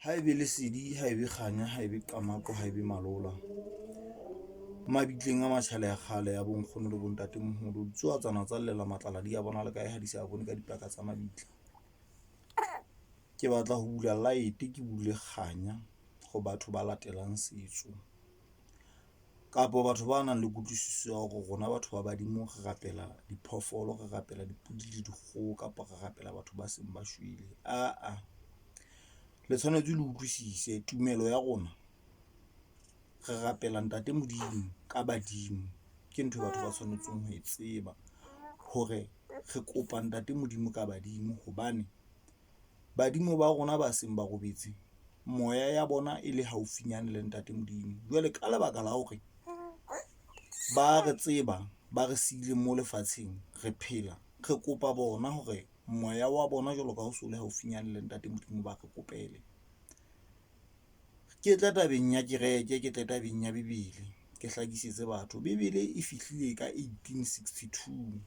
Ha ebe lesedi, ha ebe kganya, ha ebe qamako, ha ebe malola. Mabitleng a matjhale a kgale ya bo nkgono le bontatemoholo ditsuwatsana tsa llela matlala di a bona le kae ha di sa bone ka dipaka tsa mabitla. Ke batla ho bula light, ke bule kganya ho batho ba latelang setso kapa batho ba nang le kutlwisiso ya hore rona batho ba badimo re rapela diphoofolo, re rapela dipudi le dikgoho kapa re rapela batho ba seng ba shwele. Aa, le tshwanetse le utlwisise tumelo ya rona, re rapela ntate Modimo ka badimo ke ntho e batho ba tshwanetseng ho e tseba hore re kopa ntate Modimo ka badimo hobane badimo ba rona ba seng ba robetse moya ya bona e le haufinyane le ntate Modimo. Jwale ka lebaka la hore ba re tseba ba re siile mo lefatsheng, re phela re kopa bona hore moya wa bona jwalo ka ha o so le haufinyane le ntate Modimo ba re kopele. Ke tle tabeng ya kereke, ke tle tabeng ya bebele, ke hlakisetse batho bebele e fihlile ka 1862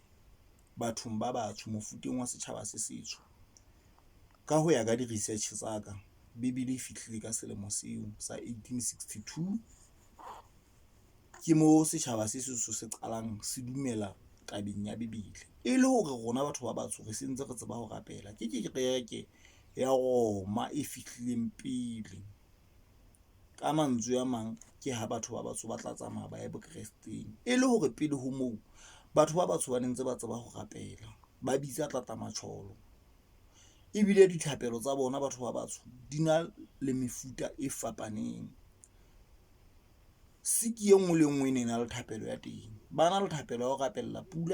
bathong ba batsho mofuteng wa setjhaba se setsho. Ka ho ya ka di-research tsa ka, bebele e fihlile ka selemo seo sa 1862. Ke mo setjhaba se setsho se qalang se dumela tabeng ya bebele e le hore rona batho ba batsho re sentse re tseba ho rapela ke kereke ya Roma e fihlileng pele. Ka mantswe a mang, ke ha batho ba batsho ba tla tsamaya ba ye bo kresteng e le hore pele ho moo batho ba batsho ba ne ntse ba tseba ho rapela, ba bitsa tlatlamatjholo ebile dithapelo tsa bona batho ba batsho di na le mefuta e fapaneng. Siki e nngwe le e nngwe e ne na le thapelo ya teng, ba na le thapelo ya ho rapella pula.